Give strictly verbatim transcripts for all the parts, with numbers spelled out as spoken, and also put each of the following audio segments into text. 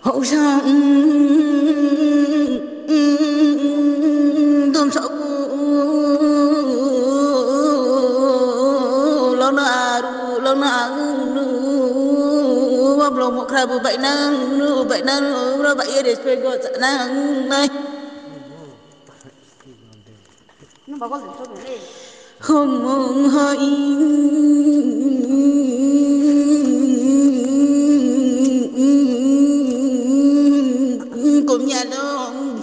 Housa, dum sa u, lona aru, lona ang nu, wa blong mokra bu bainang nu, bainang nu, ro bai ye respect go chanang nai. Hongmung hoi kom ya no,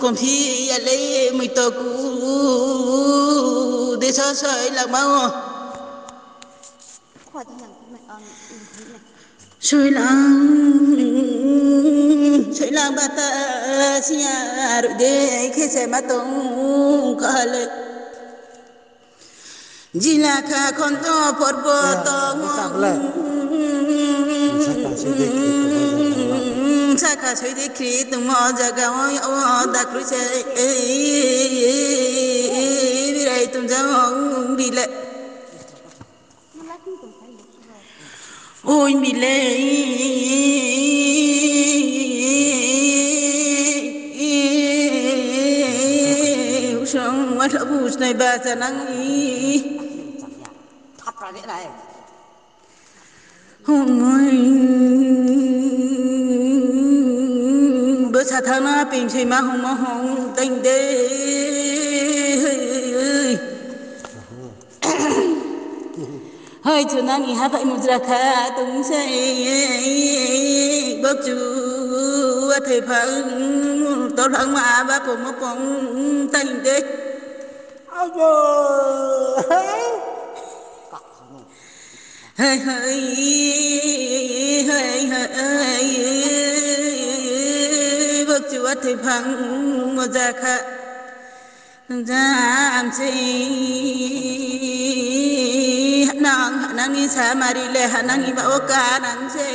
kom phi ya le, mui to ku de sa sai lama o. Soilang, soilang bata siya roi de khe se ma tong kha le. Jila kha khonto porbo tong. Saka soi de khri tongmo jaga o, o dakroi se birai tong jang bile. Oi bile, usong watla bu snai ba chanang i. Hongmoi, bsa thangna ping soima hongmo hong tang de. Hoi, chunani haphai mujra kha tong se, bokchu athai phang, tolhangma ba pongmo pong tang de. Hoi, hoi, hoi, hoi, bokchu athai phang mujra kha. Jam se hanang, hanang ni samari le hanang ni ba o kanang se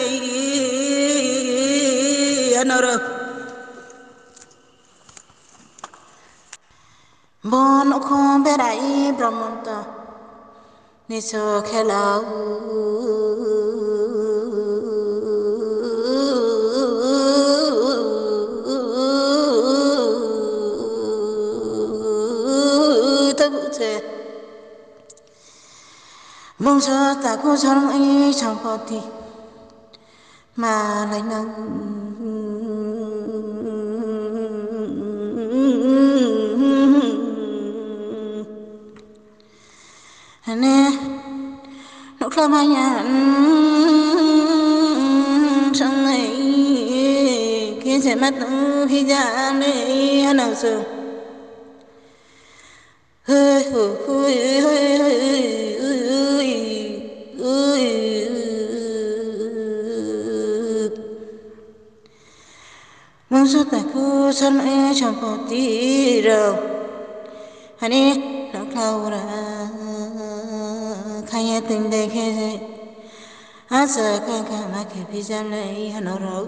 anoro. Bo nouhkhong berai Bromonto ni so khela u. Tabu se bongso takhu sorong i sampoti malai nang. Hane, nouhkhla maya, sangnai, khe se ma tong hija le, hanang so. Bongso takhu sorong i sampoti rao, hani nouhkhla ura kha ye tong de khe, asa kha kha ma khe phijam lai hano rao.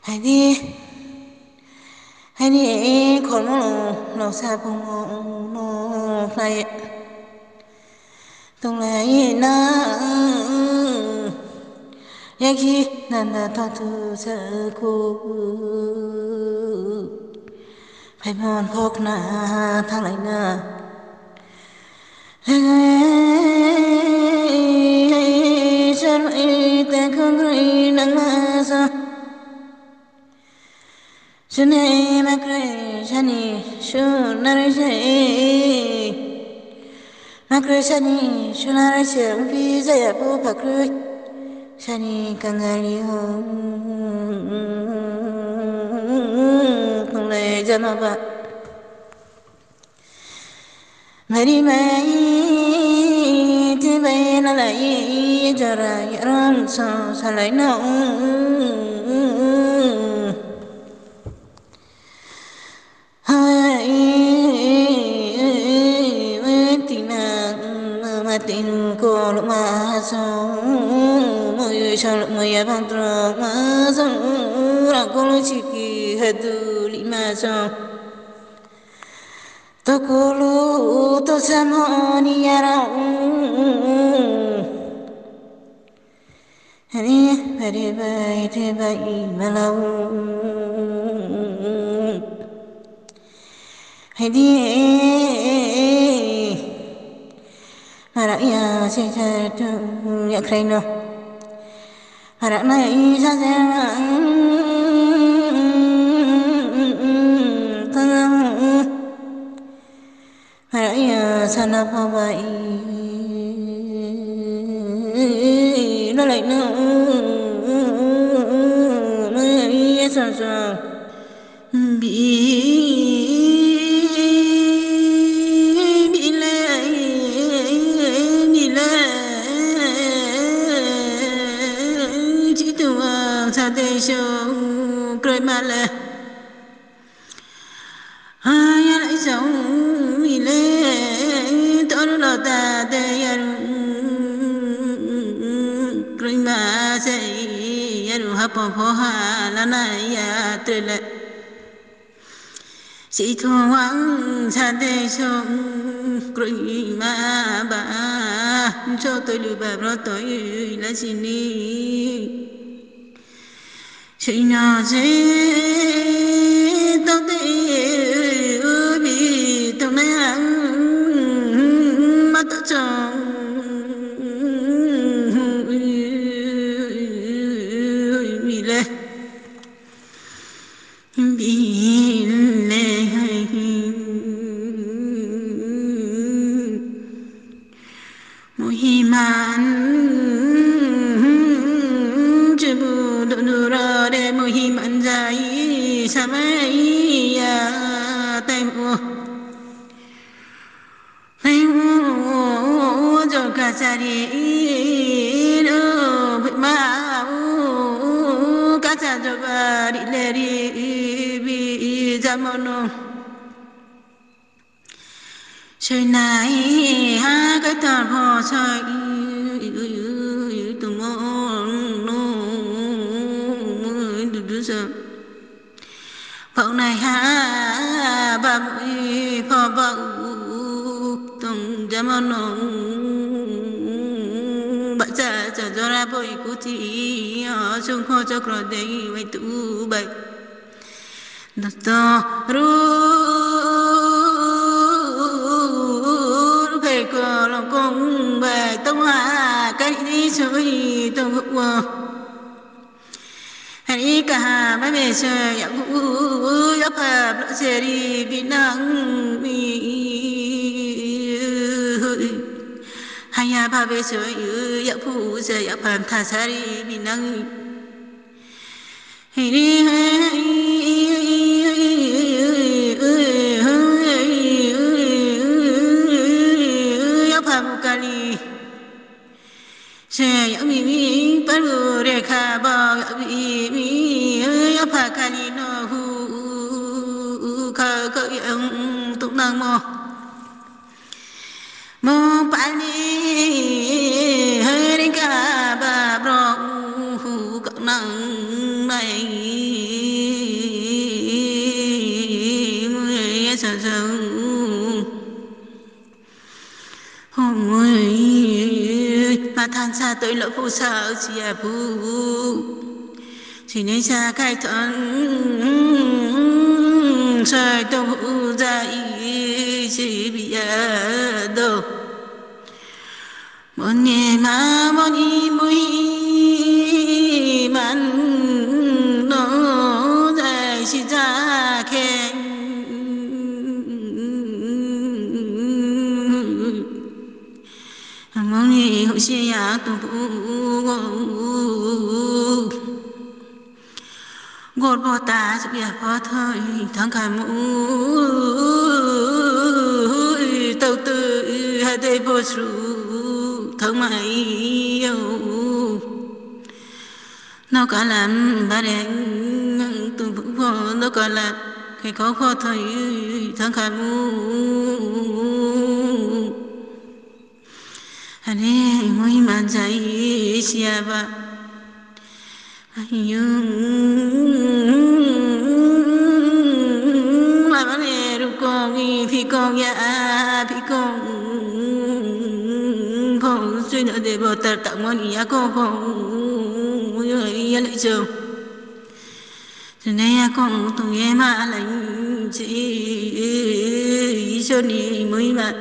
Hai di, hai di, khormo no sa phungmo no khlai ye tonglai na, yakhi nanda thothu sa khu, phaimon khokna thanglai na. Sar i te khongroi nangma sa. Sune makroi sani sunar se. Makroi sani sunar se ongphi jaya bo phakroi sani kangali ho. Khonglai jama ba. Mari mai te bai lalai jora yaron so salai no. Hai, tina, ma tinu kolo ma so, moyu solo moya bantro ma so, rang kolo siki hadu lima so. Tokolo to samo ni yara u. Re bai, re bai, malau. Hai di. Mara ya se sa tu ya khrai no. Mara nai sa se. Mara ya sana pha bai. Lalai no. Mara ya sa sa. Bi, bi le, bi le, chi tu ang sa de so, kroi ma le. Ha ya lai so, bi le, to ru lo ta de ya ru, kroi ma se, ya ru ha pho pho ha la na ya tre le. Sithung wang sa de sung kroi ma ba, so toi lu ba bro toi la sini. Sino se tong te bi tong na ma to chong mi le. Bi le hai. Muhiman jebu dunu ro de muhiman jai samai ya tai mu. Hai u, u, u, jo kachari, i, ru, ma, u, u, kacha jo ba ri le ri, i, bi, i, ja mo no. Soi nai, ha, kaithar pho soi, i, i, i, i, tu mo, no, du, du, sa. Phaunaiha ba mui pho ba u tong jamo no. Bahcha cha jora boi kuthi, o sungkho chokro dei bai tu bai. Dosto ru, ru phai kolong kong bai tong ha, kari ni soi tong wo. Hari kaha ma me se ya gu ya pha blo se ri bi nang mi. Haya pha be se ya phu se ya pha tha sa ri bi nang. Hari ya pha bu kali. Se ya mi mi paru re kha ba ya mi mi ya pha kali no hu kha kha yang tu nang mo. Mo pali hari ka ba bro hu ka nang mai mo ya sa sa. Hoi, ma thansa toi lo phu sa si ya phu. Sini sa khai thon, sai to phu za i si bi ya do. Moni ma moni mui man no zai si za khe. Moni hu si ya tu bu. Gorbo ta suk ya pho thoi thang kha mu, tau tui ha dei bo sru thang mai yo. No kalam ba reng tu bu pho no kalam khe kho pho thoi thang kha mu. Are mui manjai siya ba. Ayung abane rukong i phikong ya phikong. Phong sui no debo tar tak moni ya kong phong. lai cho. Tini yakoung tong ye ma lai se, Isor ni muima.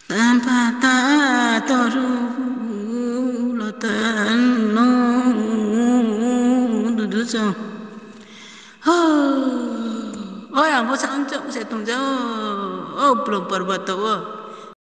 Tampha ta toru lo ta no dudu cho. Ho. Oi, abo sa ang chouh se tong ja o. O, Plung Parbato wo.